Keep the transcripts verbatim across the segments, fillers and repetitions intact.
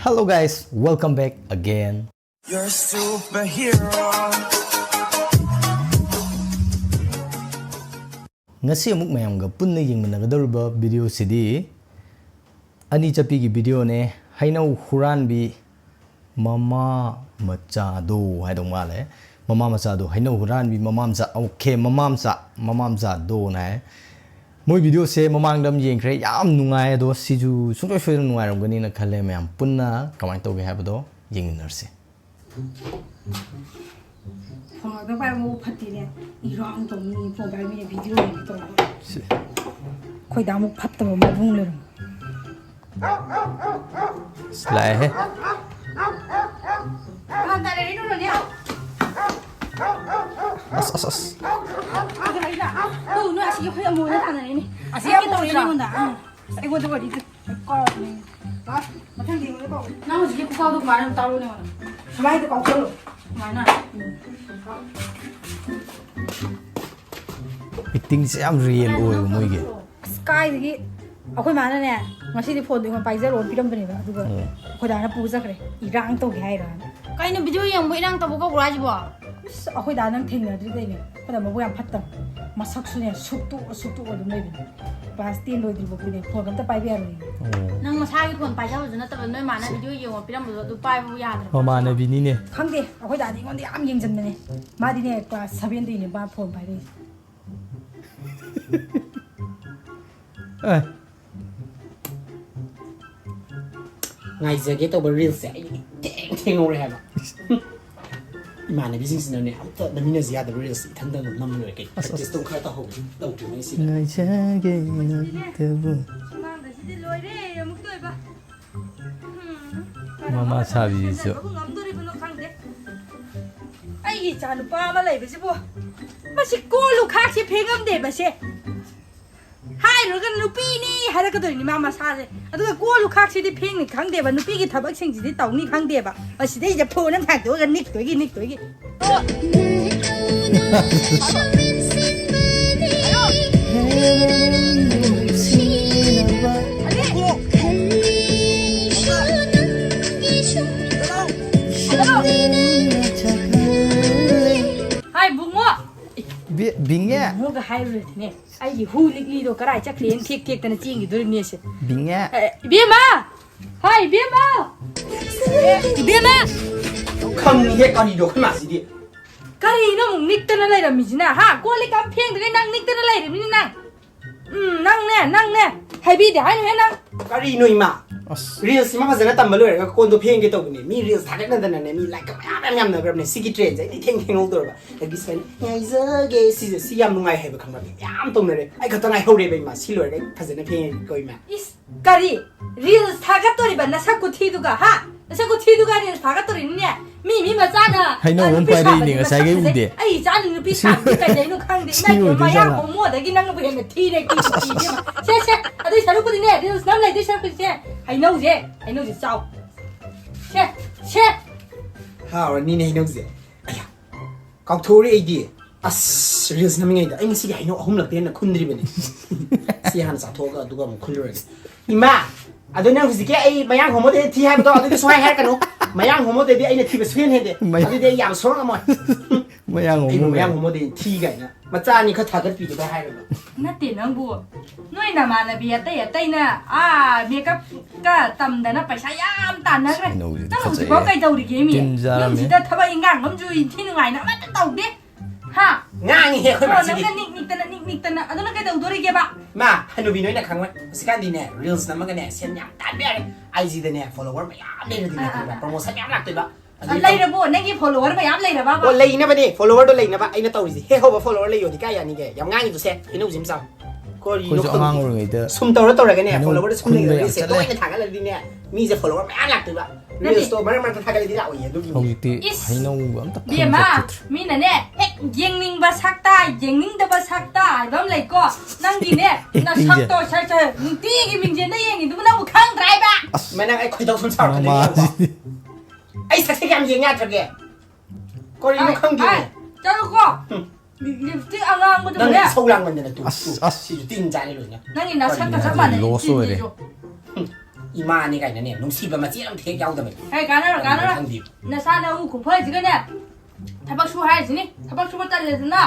Hello guys, welcome back again. You're a superhero. ꯉꯁꯤ ꯑꯃꯨꯛ ꯃꯌꯥꯝꯒ ꯄꯨꯟꯅ ꯌꯦꯡꯃꯤꯟꯅꯒꯗꯧꯔꯤꯕ ꯚꯤꯗꯤꯑꯣꯁꯤꯗꯤ ꯑꯅꯤ ꯆꯠꯄꯤꯒꯤ ꯚꯤꯗꯤꯑꯣꯅꯦ꯫ ꯍꯩꯅꯧ ꯍꯨꯔꯥꯟꯕꯤ ꯃꯃꯥ ꯃꯆꯥꯗꯣ ꯍꯥꯏꯗꯧ ꯃꯥꯜꯂꯦ꯫ ꯃꯃꯥ ꯃꯆꯥꯗꯣ, ꯍꯩꯅꯧ ꯍꯨꯔꯥꯟꯕꯤ ꯃꯃꯥ ꯃꯆꯥ, ꯑꯣꯀꯦ, ꯃꯃꯥ ꯃꯆꯥ, ꯃꯃꯥ ꯃꯆꯥꯗꯣꯅ ꯍꯥꯏ꯫ ꯃꯣꯏ ꯚꯤꯗꯤꯑꯣꯁꯦ ꯃꯃꯥꯡꯗ ꯑꯃ ꯌꯦꯡꯈ꯭ꯔꯦ, ꯌꯥꯝ ꯅꯨꯡꯉꯥꯏ꯫ ꯑꯗꯣ ꯁꯤꯁꯨ ꯁꯨꯡꯁꯣꯏ ꯁꯣꯏꯗꯅ ꯅꯨꯡꯉꯥꯏꯔꯝꯒꯅꯤꯅ ꯈꯜꯂꯦ꯫ ꯃꯌꯥꯝ ꯄꯨꯟꯅ ꯀꯃꯥꯏꯅ ꯇꯧꯒꯦ ꯍꯥꯏꯕꯗꯣ ꯌꯦꯡꯃꯤꯟꯅꯔꯁꯤ꯫ ꯐꯣꯟ ꯈꯛꯇ ꯄꯥꯏꯕ ꯃꯕꯨꯛ ꯐꯠꯇꯦꯅꯦ꯫ ꯏꯔꯥꯡ ꯇꯧꯅꯤ, ꯐꯣꯟ ꯄꯥꯏꯕ ꯃꯤꯅ ꯚꯤꯗꯤꯑꯣ ꯌꯦꯡꯒꯦ ꯇꯧꯔꯒ꯫ ꯁꯤ꯫ ꯑꯩꯈꯣꯏꯗ ꯑꯃꯨꯛ ꯐꯠꯇꯕ ꯃꯕꯨꯡ ꯂꯩꯔꯝꯃꯤ꯫ ꯑꯁ, ꯂꯥꯛꯑꯦꯍꯦ꯫ ꯀꯅꯥ ꯂꯩꯔꯤꯅꯣꯅꯦ? ꯑꯁ ꯑꯁ ꯑꯁ꯫ ꯀꯩꯗꯧꯔꯤꯅꯣ? ꯇꯧꯅꯨ, ꯑꯁꯤꯒꯤ ꯑꯩꯈꯣꯏ ꯑꯃꯣꯏꯅ ꯇꯥꯟꯅꯔꯤꯅꯦ꯫ ꯑꯁꯤ ꯑꯃꯣꯏꯅ ꯑꯩꯉꯣꯟꯗ꯫ ꯑꯥ, ꯑꯁ, ꯑꯩꯉꯣꯟꯗ ꯋꯥꯔꯤꯗꯨ꯫ ꯀꯥꯎꯔꯕꯅꯦ꯫ ꯂꯥꯛ, ꯃꯊꯪꯗꯤ ꯑꯩꯉꯣꯟꯗ ꯀꯥꯎ꯫ ꯅꯪ ꯍꯧꯖꯤꯛꯀꯤ ꯈꯨꯀꯥꯎꯗꯣ ꯀꯃꯥꯏꯅ ꯇꯥꯔꯨꯅꯦ ꯑꯩꯉꯣꯟꯗ? ꯁꯨꯃꯥꯏꯅ ꯀꯥꯎꯁꯜꯂꯣ꯫ ꯁꯨꯃꯥꯏꯅ꯫ ꯑꯦꯛꯇꯤꯡꯁꯦ ꯌꯥꯝ ꯔꯤꯌꯦꯜ ꯑꯣꯏꯌꯦꯕ ꯃꯣꯏꯒꯤ꯫ ꯑꯁ, ꯀꯥꯏꯗꯒꯤ ꯑꯩꯈꯣꯏ ꯃꯥꯅꯅꯦ, ꯉꯁꯤꯗꯤ ꯐꯣꯟꯗꯣ ꯑꯩꯉꯣꯟꯗ ꯄꯥꯏꯖꯔꯣꯅ ꯄꯤꯔꯝꯕꯅꯦꯕ, ꯑꯗꯨꯒ ꯎꯝ꯫ ꯑꯩꯈꯣꯏ ꯗꯥꯅ ꯄꯨ ꯆꯠꯈ꯭ꯔꯦ, ꯏꯔꯥꯡ ꯇꯧꯒꯦ ꯍꯥꯏꯔꯅ꯫ ꯀꯩꯅꯣ, ꯚꯤꯗꯤꯑꯣ ꯌꯦꯡꯕ ꯏꯔꯥꯡ ꯇꯧꯕ ꯀꯧꯕ꯭ꯔꯣ ꯍꯥꯏꯁꯤꯕꯣ? ꯑꯁ, ꯑꯩꯈꯣꯏ ꯗꯥ ꯅꯪ ꯊꯦꯡꯅꯗ꯭ꯔꯤ ꯇꯧꯔꯤꯅꯦ꯫ ꯑꯩꯈꯣꯏ ꯗꯥ ꯃꯕꯨꯛ ꯌꯥꯝ ꯐꯠꯇꯕ, ꯃꯁꯛꯁꯨꯅꯦ ꯁꯨꯛꯇꯣꯛꯑ ꯁꯨꯛꯇꯣꯛꯑ ꯑꯗꯨꯝ ꯂꯩꯕꯅꯦ꯫ ꯀ꯭ꯂꯥꯁ ꯇꯦꯟ ꯂꯣꯏꯗ꯭ꯔꯤꯕ ꯀꯨꯏꯔꯦ, ꯐꯣꯟ ꯑꯝꯇ ꯄꯥꯏꯕ ꯌꯥꯔꯣꯏꯌꯦ꯫ ꯑꯣ꯫ ꯅꯪ ꯃꯁꯥꯒꯤ ꯐꯣꯟ ꯄꯥꯏꯖꯕꯁꯨ ꯅꯠꯇꯕ, ꯅꯣꯏ ꯃꯥꯅ ꯚꯤꯗꯤꯑꯣ ꯌꯦꯡꯉꯣ ꯄꯤꯔꯝꯕꯗꯣ ꯑꯗꯨ ꯄꯥꯏꯕꯕꯨ ꯌꯥꯗ꯭ꯔꯕ? ꯃꯃꯥꯟꯅꯕꯤꯅꯤꯅꯦ꯫ ꯈꯪꯗꯦ, ꯑꯩꯈꯣꯏ ꯗꯥꯗꯤ ꯑꯩꯉꯣꯟꯗ ꯌꯥꯝ ꯌꯦꯡꯁꯤꯟꯕꯅꯦ꯫ ꯃꯥꯗꯤꯅꯦ, ꯀ꯭ꯂꯥꯁ ꯁꯚꯦꯟꯗꯒꯤꯅꯦ ꯃꯥ ꯐꯣꯟ ꯄꯥꯏꯔꯛꯏꯁꯦ꯫ ꯑꯦ꯫ ꯉꯥꯏꯖꯒꯦ ꯇꯧꯕ ꯔꯤꯜꯁꯁꯦ ꯑꯩ ꯊꯦꯡ ꯊꯦꯡꯍꯧꯔꯦ ꯍꯥꯏꯕ꯫ ꯏꯃꯥꯟꯅꯕꯤꯁꯤꯡꯁꯤꯅꯅꯦ, ꯑꯝꯇ ꯅꯝꯃꯤꯟꯅꯁꯤ ꯌꯥꯗꯕ ꯔꯤꯜꯁꯁꯦ ꯏꯊꯟꯗ ꯑꯗꯨꯝ ꯅꯝꯃ ꯂꯣꯏꯔꯦ꯫ ꯀꯩ ꯑꯁ, ꯑꯁ, ꯄ꯭ꯔꯦꯛꯇꯤꯁꯇꯣ ꯈꯔ ꯇꯧꯍꯧꯒꯦ ꯇꯧꯗ꯭ꯔꯤꯉꯩꯁꯤꯗ꯫ ꯉꯥꯏꯖꯒꯦ ꯅꯪꯇꯕꯨ꯫ ꯁꯨꯃꯥꯡꯗꯁꯤꯗꯤ ꯂꯣꯏꯔꯦ ꯑꯃꯨꯛꯇ ꯑꯣꯏꯕ꯫ ꯃꯃꯥ ꯁꯥꯕꯤꯁꯤꯁꯨ꯫ ꯉꯝꯗꯣꯔꯤꯕꯅꯣ ꯈꯪꯗꯦ꯫ ꯑꯩꯒꯤ ꯏꯆꯥ ꯅꯨꯄꯥ ꯑꯃ ꯂꯩꯕꯁꯤꯕꯨ, ꯃꯁꯤ ꯀꯣꯜ ꯂꯨꯈꯥꯛꯁꯤ ꯐꯦꯡꯉꯝꯗꯦ ꯃꯁꯦ꯫ ꯍꯥꯏꯔꯨꯔꯒ ꯅꯨꯄꯤꯅꯤ ꯍꯥꯏꯔꯛꯀꯗꯣꯏꯅꯤ ꯃꯥ ꯃꯁꯥꯁꯦ꯫ ꯑꯗꯨꯒ ꯀꯣꯜ ꯂꯨꯈꯥꯛꯁꯤꯗꯤ ꯐꯦꯡꯅꯤ ꯈꯪꯗꯦꯕ, ꯅꯨꯄꯤꯒꯤ ꯊꯕꯛꯁꯤꯡꯁꯤꯗꯤ ꯇꯧꯅꯤ ꯈꯪꯗꯦꯕ꯫ ꯑꯁꯤꯗꯩꯁꯤꯗ ꯐꯣꯟ ꯑꯃ ꯊꯥꯡꯗꯣꯛꯑꯒ ꯅꯤꯛꯇꯣꯏꯒꯤ ꯅꯤꯛꯇꯣꯏꯒꯤ꯫ ꯕꯤꯡꯉꯦ꯫ ꯃꯣꯒ ꯍꯥꯏꯔꯨꯔꯗꯤꯅꯦ, ꯑꯩꯒꯤ ꯍꯨ ꯂꯤꯛꯂꯤꯗꯣ ꯀꯔꯥꯏ ꯆꯠꯈ꯭ꯔꯦꯅ ꯊꯦꯛ ꯊꯦꯛꯇꯅ ꯆꯦꯟꯈꯤꯗꯣꯔꯤꯕꯅꯤ ꯑꯁꯦ꯫ ꯕꯤꯡꯉꯦ꯫ ꯑꯦ, ꯏꯕꯦꯝꯃ! ꯍꯥꯏ, ꯏꯕꯦꯝꯃ! ꯏꯕꯦꯝꯃ! ꯈꯪꯉꯤꯍꯦ, ꯀꯔꯤꯅꯣ ꯑꯩꯈꯣꯏ ꯃꯥꯁꯤꯗꯤ? ꯀꯔꯤꯅꯣ ꯑꯃꯨꯛ ꯅꯤꯛꯇꯅ ꯂꯩꯔꯝꯃꯤꯁꯤꯅ? ꯍꯥ? ꯀꯣꯜ ꯂꯤꯛ ꯑꯝ ꯐꯦꯡꯗ꯭ꯔꯤꯉꯩ ꯅꯪ ꯅꯤꯛꯇꯅ ꯂꯩꯔꯤꯕꯅꯤ ꯅꯪ꯫ ꯎꯝ, ꯅꯪꯅꯦ, ꯅꯪꯅꯦ꯫ ꯍꯥꯏꯕꯤꯗꯦ ꯍꯥꯏꯅꯨꯍꯦ ꯅꯪ꯫ ꯀꯔꯤꯅꯣ ꯏꯃꯥ? ꯑꯁ꯫ Reels ꯑꯃ ꯐꯖꯅ ꯇꯝꯕ ꯂꯣꯏꯔꯒ ꯀꯣꯟꯗꯣ ꯐꯦꯡꯒꯦ ꯇꯧꯕꯅꯦ꯫ ꯃꯤ reels ꯊꯥꯒꯠꯅꯗꯅꯅꯦ, ꯃꯤ like ꯃꯌꯥꯝ ꯌꯥꯝ ꯌꯥꯝꯅꯈ꯭ꯔꯕꯅꯦ꯫ ꯁꯤꯒꯤ trendꯁꯦ ꯑꯩꯗꯤ ꯊꯦꯡ ꯊꯦꯡꯍꯧꯗꯧꯔꯕ꯫ ꯑꯗꯒꯤ ꯁꯨꯃꯥꯏꯅ ꯉꯥꯏꯖꯒꯦ ꯁꯤꯁꯦ, ꯁꯤ ꯌꯥꯝ ꯅꯨꯡꯉꯥꯏ ꯍꯥꯏꯕ ꯈꯪꯕ꯭ꯔꯥ? ꯃꯤ ꯃꯌꯥꯝ ꯇꯧꯅꯔꯦ꯫ ꯑꯩ ꯈꯛꯇ ꯉꯥꯏꯍꯧꯔꯦꯕ ꯏꯃꯥ꯫ ꯁꯤ ꯂꯣꯏꯔꯒ ꯑꯩ ꯐꯖꯅ ꯐꯦꯡꯉꯒꯦꯀꯣ ꯏꯃꯥ꯫ ꯏꯁ! ꯀꯔꯤ? Reels ꯊꯥꯒꯠꯇꯣꯔꯤꯕ ꯅꯁꯛ ꯈꯨꯊꯤꯗꯨꯒ, ꯍꯥ? ꯅꯁꯛ ꯈꯨꯊꯤꯗꯨꯒ reels ꯊꯥꯒꯠꯇꯣꯔꯤꯅꯤꯅꯦ? ꯃꯤ, ꯃꯤ ꯃꯆꯥꯅ, ꯍꯩꯅꯧ ꯑ, ꯑꯃ ꯅꯨꯄꯤ ꯄꯥꯏꯔꯛꯏꯅꯦ ꯁꯥꯕꯗꯤ ꯉꯁꯥꯏꯈꯩ ꯃꯁꯛ ꯐꯖꯩ꯫ ꯎꯗꯦ꯫ ꯑꯩ ꯏꯆꯥꯅ ꯅꯨꯄꯤ ꯁꯤ ꯁꯥꯕꯗꯤ ꯑꯣꯏꯗꯣꯏ ꯀꯩꯗꯩꯅꯣ ꯈꯪꯗꯦ꯫ ꯁꯤ ꯏꯃꯥꯏ ꯄꯦꯝꯃ, ꯑꯣꯏꯗꯣꯏ ꯃꯌꯥꯡ ꯖꯥꯠꯂꯥ? ꯍꯣꯃꯣꯗꯒꯤ ꯅꯪꯅꯕꯨ ꯍꯦꯟꯅ ꯊꯤꯔꯦ, ꯊꯤ, ꯊꯤ, ꯏꯕꯦꯝꯃ꯫ ꯁꯦ, ꯁꯦ, ꯑꯗꯨꯏ ꯁꯔꯨꯛꯄꯨꯗꯤꯅꯦ, reels ꯅꯝ ꯂꯩꯗꯣꯏ ꯁꯔꯨꯛꯄꯨꯗꯤ ꯁꯦ, ꯍꯩꯅꯧꯁꯦ, ꯍꯩꯅꯧꯁꯦ ꯆꯥꯎ꯫ ꯁꯦ, ꯁꯦ꯫ ꯍꯥꯎꯔꯅꯤꯅꯦ ꯍꯩꯅꯧꯁꯦ꯫ ꯑꯌꯥ, ꯀꯥꯎꯊꯣꯛꯎꯔꯦ ꯑꯩꯗꯤ꯫ ꯑꯁ, reels ꯅꯝꯃꯤꯉꯩꯗ ꯑꯩ ꯉꯁꯤꯒꯤ ꯍꯩꯅꯧ ꯑꯍꯨꯝꯂꯛꯇꯩ ꯍꯦꯟꯅ ꯈꯨꯟꯗ꯭ꯔꯤꯕꯅꯤ꯫ ꯁꯤ ꯍꯥꯟꯅ ꯆꯥꯊꯣꯛꯑꯒ ꯑꯗꯨꯒ ꯑꯃꯨꯛ ꯈꯨꯜꯂꯨꯔꯒꯦ꯫ ꯏꯃꯥ, ꯑꯗꯣ ꯅꯪ ꯍꯧꯖꯤꯛꯀꯤ ꯑꯩ ꯃꯌꯥꯡ ꯍꯣꯃꯣꯗꯩ ꯊꯤ ꯍꯥꯏꯕꯗꯣ ꯑꯗꯨꯗꯤ ꯁꯨꯡꯍꯥꯏ ꯍꯥꯏꯔꯛꯀꯅꯨ꯫ ꯃꯌꯥꯡ ꯍꯣꯃꯣꯗꯩꯗꯤ ꯑꯩꯅ ꯊꯤꯕ ꯁꯨꯡꯍꯦꯟ ꯍꯦꯟꯗꯦ꯫ ꯃꯌꯥꯡ ꯑꯗꯨꯗꯤ ꯑꯩ ꯌꯥꯝ ꯁꯣꯔꯛꯑꯝꯃꯣꯏ꯫ ꯃꯌꯥꯡ ꯑꯩꯕꯨ ꯍꯣꯃꯣ ꯃꯌꯥꯡ ꯀꯥꯏꯅ꯫ ꯍꯣꯃꯣꯗꯩ ꯊꯤ ꯀꯥꯏꯅ꯫ ꯃꯆꯥ ꯑꯅꯤ ꯈꯔ ꯊꯥꯒꯠꯄꯤꯗꯨꯗ ꯍꯥꯏꯔꯒ꯫ ꯅꯠꯇꯦ ꯅꯪꯕꯨ, ꯅꯣꯏ ꯅꯃꯥꯟꯅꯕꯤ ꯑꯇꯩ ꯑꯇꯩꯅ ꯑꯥ makeup ꯀ ꯇꯝꯗꯅ ꯄꯩꯁꯥ ꯌꯥꯝ ꯇꯥꯟꯅꯈ꯭ꯔꯦ꯫ ꯀꯩꯅꯣꯁꯤꯗꯤ ꯅꯪ ꯍꯧꯖꯤꯛꯐꯥꯎ ꯐꯖꯩꯌꯦ꯫ ꯀꯩꯗꯧꯔꯤꯒꯦ ꯃꯤ? ꯇꯤꯟ ꯆꯥꯔꯝꯃꯦ꯫ ꯌꯨꯝꯁꯤꯗ ꯊꯕꯛ ꯏꯟꯈꯥꯡ ꯑꯃꯁꯨ ꯏꯟꯊꯤ ꯅꯨꯡꯉꯥꯏꯅ ꯑꯃꯠꯇ ꯇꯧꯗꯦ꯫ ꯍꯥ? ꯉꯥꯡꯉꯤꯍꯦ ꯑꯩꯈꯣꯏ ꯀꯣ, ꯃꯥꯁꯤꯗꯤ꯫ ꯅꯪꯅ ꯅꯤꯛ ꯅꯤꯛꯇꯅ, ꯅꯤꯛ ꯅꯤꯛꯇꯅ, ꯑꯗꯨꯅ ꯀꯩꯗꯧꯗꯣꯔꯤꯒꯦꯕ? ꯃꯥ, ꯍꯅꯨꯕꯤ ꯅꯣꯏꯅ ꯈꯪꯉꯣꯏ꯫ ꯍꯧꯖꯤꯛꯀꯥꯟꯗꯤꯅꯦ, reels ꯅꯝꯃꯒꯅꯦ, ꯁꯦꯟ ꯌꯥꯝ ꯇꯥꯟꯕ ꯌꯥꯔꯦ꯫ ꯑꯥꯏ ꯖꯤꯗꯅꯦ, follower ꯃꯌꯥꯝ ꯂꯩꯔꯗꯤꯅꯦ, ꯑꯥ, ꯑꯥ, ꯈꯪꯕ꯭ꯔꯥ? ꯑꯥ꯫ Promotion ꯃꯌꯥꯝ ꯂꯥꯛꯇꯣꯏꯕ꯫ ꯑꯗꯨ ꯂꯩꯔꯕꯣ? ꯅꯪꯒꯤ follower ꯃꯌꯥꯝ ꯂꯩꯔꯕꯕ? ꯑꯣ, ꯂꯩꯅꯕꯅꯦ, followerꯗꯣ ꯂꯩꯅꯕ ꯑꯩꯅ ꯇꯧꯔꯤꯁꯦ꯫ ꯍꯦꯛ ꯍꯧꯕ follower ꯂꯩꯌꯣꯗꯤ ꯀꯥꯏ ꯌꯥꯅꯤꯒꯦ? ꯌꯥꯝ ꯉꯥꯡꯉꯤꯗꯨꯁꯦ, ꯍꯩꯅꯧꯁꯤ ꯑꯃ ꯆꯥꯎ꯫ ꯀꯔꯤꯅꯣ ꯑꯩꯈꯣꯏꯁꯨ ꯈꯪꯗꯦ꯫ ꯑꯉꯥꯡ ꯑꯣꯏꯔꯤꯉꯩꯗ ꯁꯨꯝ ꯇꯧꯔ ꯇꯧꯔꯒꯅꯦ, ꯍꯩꯅꯧ followerꯗ ꯁꯨꯝ ꯈꯨꯟꯕ ꯂꯩꯔꯒ ꯌꯥꯝ reelsꯁꯦ ꯆꯠꯂꯦ꯫ ꯇꯣꯏꯅ ꯊꯥꯒꯠꯂꯗꯤꯅꯦ, ꯃꯤꯁꯦ follower ꯃꯌꯥꯝ ꯂꯥꯛꯇꯣꯏꯕ꯫ ꯅꯠꯇꯦ꯫ Reelsꯇꯣ ꯃꯔꯛ ꯃꯔꯛꯇ ꯊꯥꯒꯠꯂꯗꯤ ꯂꯥꯛꯑꯣꯏꯌꯦ, ꯑꯗꯨꯒꯤꯅꯦ꯫ ꯍꯧꯖꯤꯛꯇꯤ ꯏꯁ! ꯍꯩꯅꯧ ꯑꯝꯇ ꯈꯨꯟ ꯕꯦꯝꯃ, ꯆꯠꯈꯤꯗ꯭ꯔꯦ꯫ ꯃꯤꯅꯅꯦ, ꯍꯦꯛ ꯌꯦꯡꯅꯤꯡꯕ ꯁꯛꯇ, ꯌꯦꯡꯅꯤꯡꯗꯕ ꯁꯛꯇ ꯍꯥꯏꯕ ꯑꯃ ꯂꯩꯀꯣ꯫ ꯅꯪꯒꯤꯅꯦ, actingꯁꯦ꯫ ꯅꯁꯛꯇꯣ ꯁꯛ, ꯁꯛ, ꯅꯨꯡꯇꯤꯒꯤ ꯃꯤꯡꯁꯦꯟꯗ ꯌꯦꯡꯉꯤꯗꯨꯕꯨ ꯅꯪꯕꯨ ꯈꯪꯗ꯭ꯔꯥ ꯍꯥꯏꯕ? ꯑꯁ! ꯃꯥ ꯅꯪ ꯑꯩ ꯈꯣꯏꯗꯧ ꯁꯨꯝ ꯁꯥꯎꯔꯛꯀꯅꯤ ꯃꯃꯥꯁꯤ꯫ ꯌꯦꯡꯉꯣ꯫ ꯑꯩ ꯁꯛꯁꯦ ꯀꯌꯥꯝ ꯌꯦꯡ ꯌꯥꯗ꯭ꯔꯒꯦ? ꯀꯔꯤꯅꯣ ꯑꯥꯏ, ꯈꯪꯗꯦ꯫ ꯑꯥꯏ, ꯆꯠꯂꯨꯀꯣ꯫ ꯍꯨꯝ꯫ ꯂꯤꯞꯁꯇꯤꯛ ꯑꯉꯥꯡꯕꯗꯨ ꯅꯪ ꯐꯖꯩ꯫ ꯏꯁꯧ ꯂꯥꯡꯃꯟꯗꯅ ꯇꯨ, ꯑꯁ, ꯇꯨ, ꯑꯁ꯫ ꯁꯤꯁꯨ ꯇꯤꯟ ꯆꯥꯔꯦ ꯂꯣꯏꯅ꯫ ꯅꯪꯒꯤ ꯅꯁꯛꯀ ꯀꯔꯤꯅꯣ? ꯆꯞ ꯃꯥꯟꯅꯩ꯫ Loss ꯑꯣꯏꯔꯦ꯫ ꯆꯤꯟꯁꯤꯁꯨ꯫ ꯍꯨꯝ꯫ ꯏꯃꯥꯅꯤ ꯀꯥꯏꯅꯅꯦ, ꯅꯨꯡꯁꯤꯕ ꯃꯆꯦꯠ ꯑꯃ ꯍꯦꯛ ꯌꯥꯎꯗꯕꯅꯤ꯫ ꯍꯦ, ꯀꯥꯟꯅꯔꯣꯏ, ꯀꯔꯤꯅꯣ ꯀꯥꯟꯅꯔꯣꯏ꯫ ꯈꯪꯗꯦ꯫ ꯅꯁꯥ ꯅꯎ ꯈꯨꯐꯁꯤꯒꯅꯦ, ꯊꯕꯛ ꯁꯨ ꯍꯥꯏꯔꯤꯁꯤꯅꯤ꯫ ꯊꯕꯛ ꯁꯨꯕ ꯇꯜꯂꯦꯗꯅ꯫